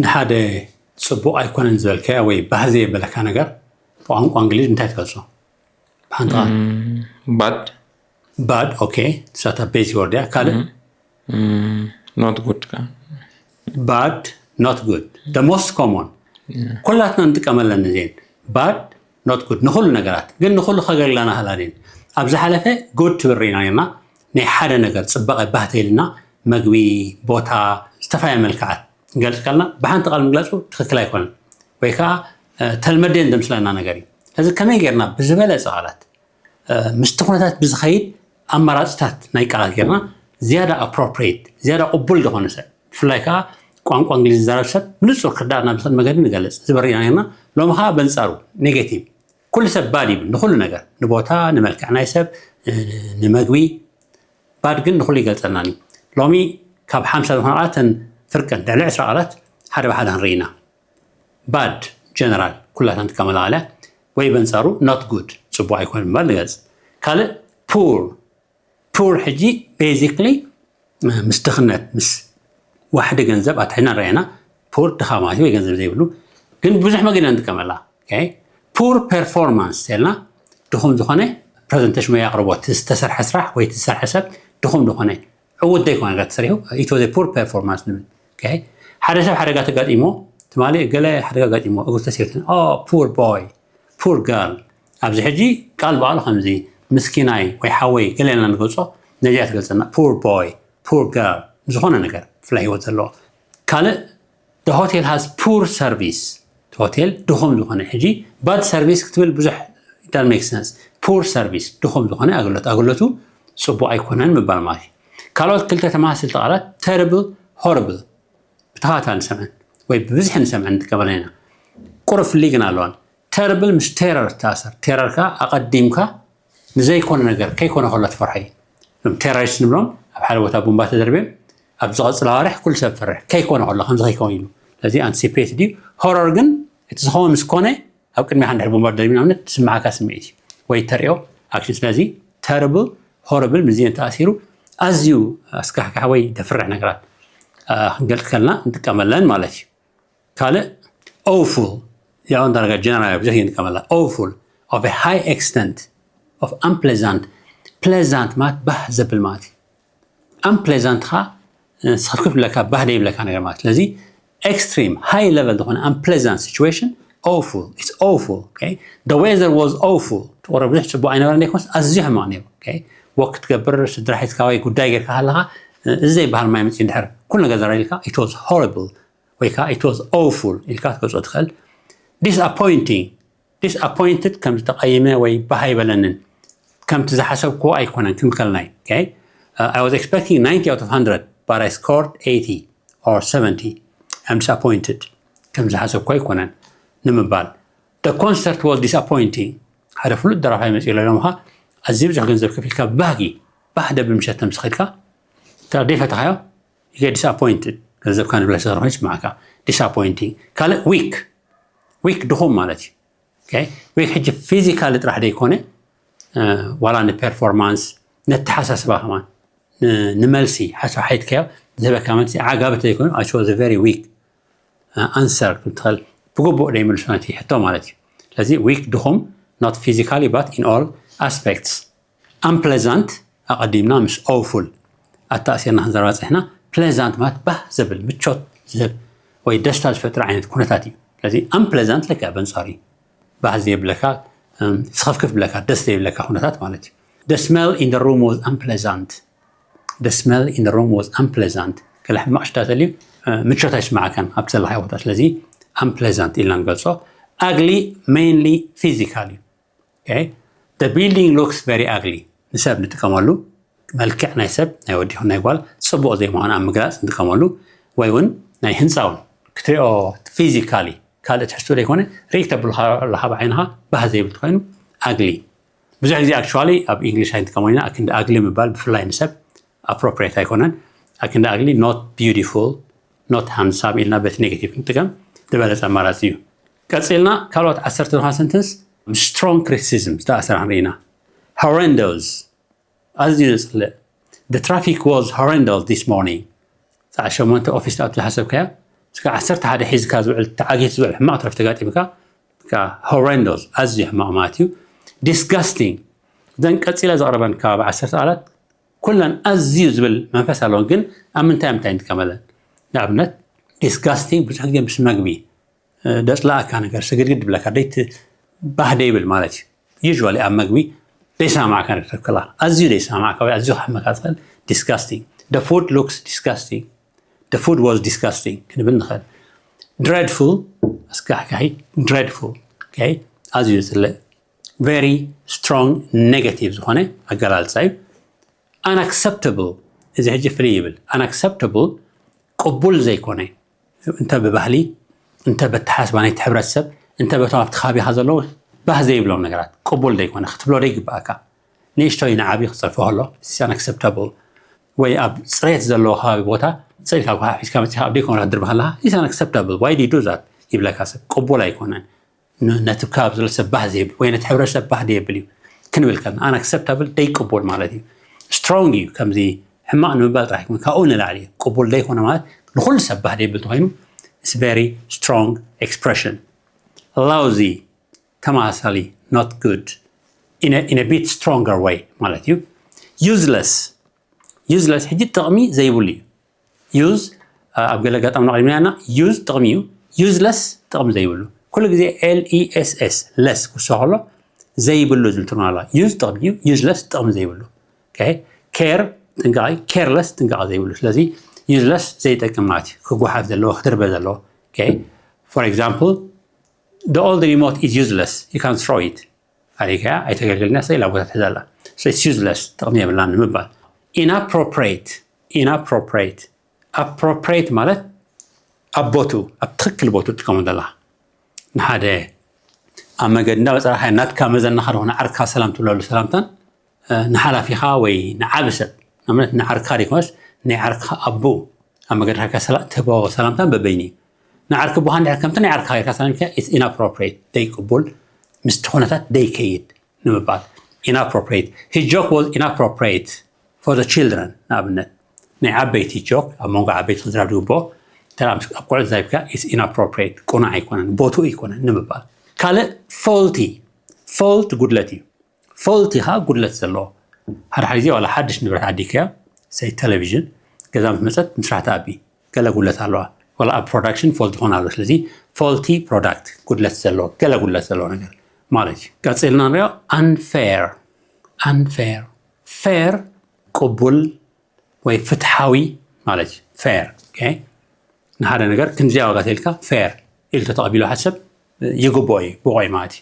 ንሓደ ጽቡቕ ኣይኮነን ዝበልካዮ ወይ ባህ ዘየበለካ ነገር ብቋንቋ እንግሊዝ እንታይ ትገልጾ? ብሓንቲ ቃል። ባድ ባድ። ኦኬ፣ ሳታ ቤዚ ወርድያ። ካልእ? ኖት ጉድ። Bad, not good, the most common። ኩላትና ንጥቀመለን እዚን። Bad, not good ንኩሉ ነገራት። ግን ንኩሉ ከገልግላና ክእላን እየን። ኣብ ዝሓለፈ good ትብል ርኢና ነርና። ናይ ሓደ ነገር ጽባቐ ባህ ተይልና፣ መግቢ፣ ቦታ፣ ዝተፈላለየ መልክዓት ንገልጽ ከለና ብሓንቲ ቃል ምግላጹ ትኽክል ኣይኮነን፣ ወይ ከዓ ተልመዴ እንደምስለና ነገር እዩ። ስለዚ ከመይ ጌርና ብዝበለጸ ቃላት ምስቲ ኩነታት ብዝኸይድ ኣማራፅታት ናይ ቃላት ጌርና ዝያዳ appropriate፣ ዝያዳ ቅቡል ዝኾነ ሰብ፣ ብፍላይ ከዓ ቋንቋ እንግሊዝ ዝዛረብ ሰብ ብንፁር ክርዳእ ናብ ዝኽእል መገዲ ንገልፅ ዝበርኢና ጌርና። ሎሚ ከዓ በንፃሩ ኔጌቲቭ፣ ኩሉ ሰብ ባድ ይብል ንኩሉ ነገር፣ ንቦታ፣ ንመልክዕ ናይ ሰብ፣ ንመግቢ። ባድ ግን ንኩሉ ይገልፀልናን እዩ። ሎሚ ካብ ሓምሳ ዝኾና ቃላት ተን ፍርቀን ልዕሊ ዕስራ ቃላት ሓደ ብሓደ ክንርኢ ኢና። ባድ ጀነራል ኩላታ ንጥቀመላ ቃል ወይ በንፃሩ not good ጽቡቕ ኣይኮነን ምባል ንገልፅ። ካልእ ፑር። ፑር ሕጂ basically ምስ ድኽነት ምስ ዋሕዲ ገንዘብ ኣትሒና ንሪኣ ኢና። ፑር ድኻ ማለት እዩ ወይ ገንዘብ ዘይብሉ፣ ግን ብዙሕ መገዲ ኢና ንጥቀመላ። ፑር ፐርፎርማንስ ተልና ድኹም ዝኾነ ፕረዘንቴሽን ወይ ኣቕርቦት ዝተሰርሐ ስራሕ ወይ ዝተሰርሐ ሰብ ድኹም ዝኾነ ዕዉት ዘይኮነ ነገር ተሰሪሑ it was a poor performance ንብል። ሓደ ሰብ ሓደጋ ተጋጢሞ ትማሊ ገለ ሓደጋ ጋጢሞ እግሩ ተሰይሩ ፑር ቦይ ፑር ጋርል። ኣብዚ ሕጂ ቃል ብቃሉ ከምዚ ምስኪናይ ወይ ሓወይ ገለ ኢልና ንገልጾ ነዚኣ ትገልጸና። ፑር ቦይ ፑር ጋርል ዝኾነ ነገር ብፍላይ ህይወት ዘለዎ። ካልእ the hotel has poor service፣ ሆቴል ድኹም ዝኾነ። ሕጂ ባድ ሰርቪስ ክትብል ብዙሕ it doesn't make sense። ፑር ሰርቪስ ድኹም ዝኾነ ኣገልግሎት፣ ኣገልግሎቱ ጽቡቕ ኣይኮነን ምባል ማለት እዩ። ካልኦት ክልተ ተመሳሰልቲ ቃላት ተርብል፣ ሆርብል ብተኸታታሊ ንሰምዐን ወይ ብብዝሒ ንሰምዐን ንጥቀመለን ኢና። ቁሩብ ፍልይ ግን ኣለዋን። ተርብል ምስ ቴረር ትተኣሰር። ቴረር ከዓ ኣቐዲምካ ንዘይኮነ ነገር ከይኮነ ከሎ ትፈርሖ እዩ። እዞም ቴሮሪስት ንብሎም ኣብ ሓደ ቦታ ቡምባ ተደርብዮም ኣብ ዝቐፅል ኣዋርሕ ኩሉ ሰብ ፈርሕ ከይኮነ ከሎ ከምዚ ከይከውን ኢሉ ስለዚ ኣንቲሲፔት ድዩ። ሆረር ግን እቲ ዝኸውን ምስ ኮነ ኣብ ቅድሚኻ እንድሕር ቡምባ ተደርብዩ ንኣብነት ዝስምዓካ ስምዒት እዩ ወይ ተሪኦ ኣክሽን። ስለዚ ተርብል ሆረብል ምስዚአን ተኣሲሩ ኣዝዩ ኣስካሕካሒ ወይ ደፍርሕ ነገራት ክንገልፅ ከለና ንጥቀመለን ማለት እዩ። ካልእ ኦውፉል ያውን ዳርጋ ጀነራል ብዙሕ እየ ንጥቀመላ። ኦውፉል of a high extent of unpleasant። ፕሌዛንት ማለት ባህ ዘብል ማለት እዩ። ኣምፕሌዛንት ከዓ ስኽፍክፍ ብለካ ባህ ደይብለካ ነገር ማለት። ስለዚ ኤክስትሪም ሃይ ለቨል ዝኾነ unpleasant situation ኦውፉል። It's awful። The weather was awful። ትቁረ ብዙሕ ፅቡቅ ኣይነበረ ዘይኮነስ ኣዝዩ ሕማቅ ነይሩ። ወክ ክትገብር ስድራ ሒዝካ ወይ ጉዳይ ጌርካ ከለካ እዚ ዘይበሃል ማይ መፅኡ ድሕር ኩሉ ነገር ዘራይልካ it was horrible ወይ ከዓ it was awful ኢልካ ክትገልፆ ትኽእል። ዲስኣፖይንቲንግ። ዲስኣፖይንትድ ከም ዝተቐይመ ወይ ባህ ኣይበለንን፣ ከምቲ ዝሓሰብክዎ ኣይኮነን ክምከልናይ። I was expecting ninety out of hundred but I scored eighty or seventy. I'm disappointed። ከም ዝሓሰብክዎ ኣይኮነን ንምባል። The concert was disappointing። ሓደ ፍሉጥ ደራፋይ መፂኡ ለሎምኻ ኣዝዩ ብዙሕ ገንዘብ ከፊልካ ብባህጊ ባህ ደብል ምሸት ተምስኺልካ ተደይፈተኻዮ ይገ ዲስኣፖይንትድ። ገንዘብካ ንብለሽ ዘረኾ ይስማዕካ። ዲስኣፖይንቲንግ። ካልእ ዊክ። ዊክ ድኹም ማለት እዩ። ዊክ ሕጂ ፊዚካሊ ጥራሕ ደይኮነ ዋላ ንፐርፎርማንስ ነተሓሳስባ ከማን ንመልሲ ሓሳብ ሓይትካዮ ዝህበካ መልሲ ዓጋብት ዘይኮነ ኣሽ ቨሪ ዊክ ኣንሰር ክትብል ትኽእል። ብግቡእ ደይመልሱ ነቲ ሕቶ ማለት እዩ። ስለዚ ዊክ ድኹም not physically but in all aspects። ኣምፕለዛንት ኣቐዲምና ምስ ኦውፉል ኣተኣሲርና ክንዘረባ ፀኒሕና። ፕለዛንት ማለት ባህ ዘብል ምቾት ዝህብ ወይ ደስታ ዝፈጥር ዓይነት ኩነታት እዩ። ስለዚ ኣምፕለዛንት ልክዕ በንፃሩ እዩ። ባህ ዘየብለካ ስኽፍክፍ ብለካ ደስ ዘይብለካ ኩነታት ማለት እዩ። The smell in the room was unpleasant። The smell in the room was unpleasant። ገለ ሕማቕ ሽታ ተልዩ ምቾት ኣይስማዓካን ኣብቲ ዘለኻዮ ቦታ። ስለዚ ኣምፕለዛንት ኢልና ንገልፆ። ኣግሊ ሜይንሊ ፊዚካል እዩ። The building looks very ugly። ንሰብ ንጥቀመሉ መልክዕ ናይ ሰብ ናይ ወዲ ይኹን ናይ ጓል ፅቡቕ ዘይምዃኑ ኣብ ምግላፅ ንጥቀመሉ ወይ እውን ናይ ህንፃ እውን ክትሪኦ ፊዚካሊ ካልእ ትሕዝቶ ዘይኮነ ሪኢክ ተብሎ ኣለካ ብዓይንኻ ባህ ዘይብል ተኮይኑ ኣግሊ። ብዙሕ ግዜ ኣክቹዋሊ ኣብ ኢንግሊሽ ኣይንጥቀመሉ ኢና። ኣክንዲ ኣግሊ ምባል ብፍላይ ንሰብ ኣፕሮፕሬት ኣይኮነን። ኣክንዲ ኣግሊ not beautiful not handsome ኢልና በቲ ኔጌቲቭ ክንጥቀም ዝበለፀ ኣማራፂ እዩ። ቀፂልና ካልኦት ዓሰርተ ዝኾና ሰንተንስ ስትሮንግ ክሪቲሲዝም ዝተኣሰራ ክንርኢ ኢና። Horrendous ኣዝዩ ዘፅልእ። The traffic was horrendous this morning። ሰዓት ሸሞንተ ኦፊስ ትኣቱ ዝሓሰብካዮ እስከ ዓሰርተ ሓደ ሒዝካ ዝውዕል ተዓጊት ዝውዕል ሕማቕ ትረፍ ተጋጢምካ፣ በቃ፣ horrendous፣ ኣዝዩ ሕማቕ ማለት እዩ። Disgusting፣ እዘን ቀጺለ ዘቕርበን ከባቢ ዓሰርተ ቃላት ኩለን ኣዝዩ ዝብል መንፈስ ኣለወን፣ ግን ኣብ ምንታይ ምንታይ ንጥቀመለን? ንኣብነት፣ disgusting ብዙሕ ግዜ ምስ መግቢ ደጽላኣካ ነገር ስግድግድ ብለካ ደይት ባህ ደይብል ማለት እዩ። Usually ኣብ መግቢ ደይሰማማዕካ ነገር ትረክብ ከላ፣ ኣዝዩ ደይሰማማዕካ ወይ ኣዝዩ ክሕመካ ዝኽእል፣ disgusting። The food looks disgusting፣ the food was disgusting ክንብል ንኽእል። Dreadful፣ ኣስካሕካሒ፣ dreadful፣ okay፣ ኣዝዩ ዝጽልእ። Very strong negative ዝኾነ ኣገላልጻ እዩ። Unacceptable፣ እዚ ሕጂ ፍልይ ይብል። Unacceptable፣ ቅቡል ዘይኮነ፣ እንተ ብባህሊ፣ እንተ በተሓስባ ናይቲ ሕብረተሰብ፣ እንተ በቶም ኣብቲ ከባቢኻ ዘለዉ ባህ ዘይብሎም ነገራት፣ ቅቡል ዘይኮነ፣ ክትብሎ ዘይግባኣካ፣ ንእሽቶይ ንዓቢ ክጸርፎ ከሎ፣ it's unacceptable። ወይ ኣብ ጽሬት ዘለዎ ከባቢ ቦታ፣ ጽሬት ካብ ሒዝካ መጺኻ ኣብ ደይኮነ ክትድርቢ ከለኻ፣ it's unacceptable፣ why do you do that? ይብለካ ሰብ፣ ቅቡል ኣይኮነን። ን-፣ ነቲ ከባቢ ዘሎ ሰብ ባህ ዘይብል ወይ ነቲ ሕብረተሰብ ባህ ዘይብል እዩ ክንብል ከለና፣ unacceptable፣ ደይቅቡል ማለት እዩ። Strong እዩ፣ ከምዚ ሕማቕ ንምባል ጥራሕ ይኮን፣ ካብኡ ንላዕሊ እዩ። ቅቡል ደይኮነ ማለት ንኹሉ ሰብ ባህ ዘይብል ተኾይኑ፣ it's very strong expression። Lousy፣ ተመሳሳሊ፣ not good፣ in a, in a bit stronger way ማለት እዩ። Useless፣ useless ሕጂ ጥቕሚ ዘይብሉ እዩ። Use፣ ኣብ ገለ ኣጋጣሚ ኣቕሪብና ኢና። Use ጥቕሚ እዩ፣ useless ጥቕሚ ዘይብሉ። ኩሉ ግዜ L E S S፣ less ክውሰኽ ከሎ ዘይብሉ ዝብል ትርጉም ኣለዋ። Use ጥቕሚ እዩ፣ useless ጥቕሚ ዘይብሉ። Okay? Care ጥንቃቐ፣ careless ጥንቃቐ ዘይብሉ። ስለዚ useless ዘይጠቅም ማለት እዩ፣ ክጓሓፍ ዘለዎ፣ ክድርበ ዘለዎ። Okay? For example, the old remote is useless፣ you can throw it። ኣሪካያ ኣይተገልግልና፣ ስኢላ ቦታ ትሕዛ ኣላ። So it's useless፣ ጥቕሚ የብላን ንምባል። Inappropriate፣ inappropriate፣ appropriate ማለት ኣብ ቦቱ፣ ኣብ ትኽክል ቦቱ ትጥቀሙ ዘለኻ። ንሓደ ኣብ መገዲ እንዳበጸራኻ ናትካ መዘናኻ ዝኾነ ዓርካ ሰላም ትብለሉ ሰላምታን፣ እ፣ ንሓላፊኻ ወይ ንዓቢ ሰብ፣ ንኣብነት ንዓርካ ደይኮነስ ናይ ዓርካ ኣቦ ኣብ መገዲ ዳርካ ሰላ-፣ ትህቦ ሰላምታን በበይኑ እዩ። ንዓርኪ ኣቦኻ እንድሕር ከምቲ ናይ ዓርካ ጌርካ ሰላም ኢልካ፣ it's inappropriate፣ ደይቅቡል፣ ምስቲ ኩነታት ደይከይድ ንምባል። Inappropriate። His joke was inappropriate for the children። ንኣብነት፣ ናይ ዓበይቲ ጆክ፣ ኣብ መንጎ ዓበይቲ ክዝራብ ዝግብኦ፣ እንተ ደኣ ምስ ኣብ ቆልዑ ተዛሪብካ፣ it's inappropriate፣ ቅኑዕ ኣይኮነን፣ ቦትኡ ኣይኮነን ንምባል። ካልእ፣ faulty። Fault ጉድለት እዩ። Faulty ኸኣ ጉድለት ዘለዎ። ሓደ ሓደ ግዜ ዋላ ሓድሽ ንብረት ዓዲግካዮ፣ ሰይ ቴሌቪዥን፣ ገዛ ምስ መጸት ምስራሕ ትኣቢ፣ ገለ ጉድለት ኣለዋ። ዋላ ኣብ production fault ይኾን ኣሎ። ስለዚ faulty product፣ ጉድለት ዘለዎ፣ ገለ ጉድለት ዘለዎ ነገር ማለት እዩ። ቀጺልና ንሪኦ፣ unfair። Unfair። Fair ቅቡል ወይ ፍትሓዊ ማለት እዩ። Fair። Okay? ንሓደ ነገር ክንዚኣ ዋጋ ተልካ fair ኢሉ ተተቐቢሉ ሓደ ሰብ ይግብኦ እዩ፣ ብቑዕ እዩ ማለት እዩ።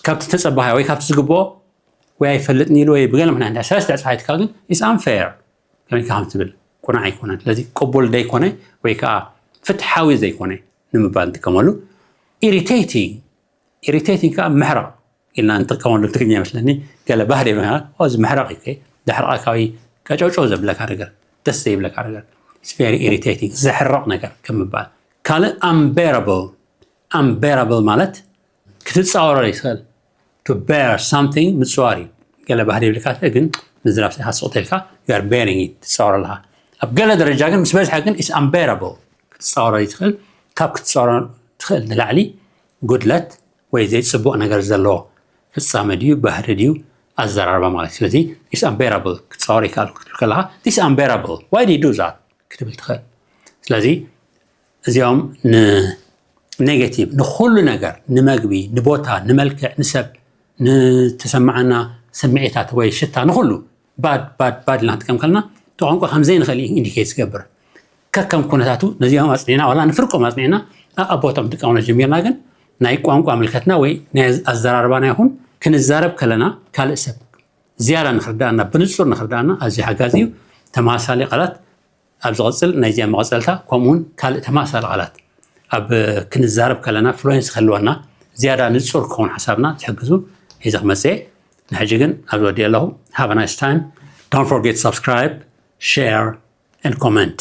ካብቲ ተጸባኻዮ ወይ ካብቲ ዝግብኦ ወይ ኣይፈልጥን ኢሉ ወይ ብገለ ምኽንያት እንድሕር ሰለስተ ዕጽፊ ኣይትካ ግን it's unfair። ከመይ ኢልካ ከም ትብል ቅኑዕ ኣይኮነን። ስለዚ ቅቡል ዘይኮነ ወይ ከዓ ፍትሓዊ ዘይኮነ ንምባል ንጥቀመሉ። Irritating። Irritating ከዓ ምሕራቕ ኢልና ንጥቀመሉ ትግርኛ ይመስለኒ። ገለ ባህሪ ምሕራቕ፣ "ኦ፣ እዚ ምሕራቕ እዩ፣ ከይ-፣ ዳሕረቓ ካበይ ቀጨውጨው ዘብለካ ነገር፣ ደስ ዘይብለካ ነገር፣ it's very irritating፣ ዘሕርቕ ነገር" ከም ምባል። ካልእ፣ unbearable። Unbearable ማለት ክትጻወሮ ዘይትኽእል። To bear something ምጽዋር እዩ። ገለ ባህሪ ይብልካ፣ ግን ምዝራብ ሳይካ ስቕ ተልካ፣ you are bearing it፣ ትጻወሮ ኣለኻ። ኣብ ገለ ደረጃ ግን፣ ምስ በዝሐ ግን፣ it's unbearable። ክትጻወሮ ዘይትኽእል፣ ካብ ክትጻወሮ ትኽእል ንላዕሊ ጉድለት ወይ ዘይጽቡቕ ነገር ዘለዎ ፍጻመ ድዩ፣ ባህሪ ድዩ፣ ኣዘራርባ ማለት እዩ። ስለዚ፣ it's unbearable፣ ክትጻወሮ ይከኣል ክትብል ከለኻ፣ this unbearable፣ why do you do that? ክትብል ትኽእል። ስለዚ፣ እዚኦም ንኔጌቲቭ፣ ንኹሉ ነገር፣ ንመግቢ፣ ንቦታ፣ ንመልክዕ፣ ንሰብ፣ ንተሰማዓና ስምዒታት ወይ ሽታ፣ ንኹሉ ባድ፣ ባድ፣ ባድ ኢልና ክንጥቀም ከለና፣ እቲ ቋንቋ ከም ዘይንኽእል እዩ ኢንዲኬት ዝገብር። ከከም ኩነታቱ፣ ነዚኦም ኣጽኒዕና፣ ዋላ ንፍርቆም ኣጽኒዕና፣ ኣብ ቦታኦም ክንጥቀመሎም ጀሚርና፣ ግን ናይ ቋንቋ ምልከትና ወይ ናይ ኣዘራርባና ይኹን፣ ክንዛረብ ከለና፣ ካልእ ሰብ ዝያዳ ንኽርዳእና፣ ብንጹር ንኽርዳእና ኣዝዩ ሓጋዚ እዩ። ተመሳሳሊ ቃላት ኣብ ዝቕጽል ናይዚኣ መቐጸልታ፣ ከምኡውን ካልእ ተመሳሳሊ ቃላት ኣብ ክንዛረብ ከለና ፍሉዌንሲ ክህልወና፣ ዝያዳ ንጹር ክኸውን ሓሳብና ዝሕግዙ ሒዘ ክመጽእ እየ። ንሕጂ ግን ኣብዚ ወዲአ ኣለኹ። Have a nice time. Don't forget to subscribe, share and comment.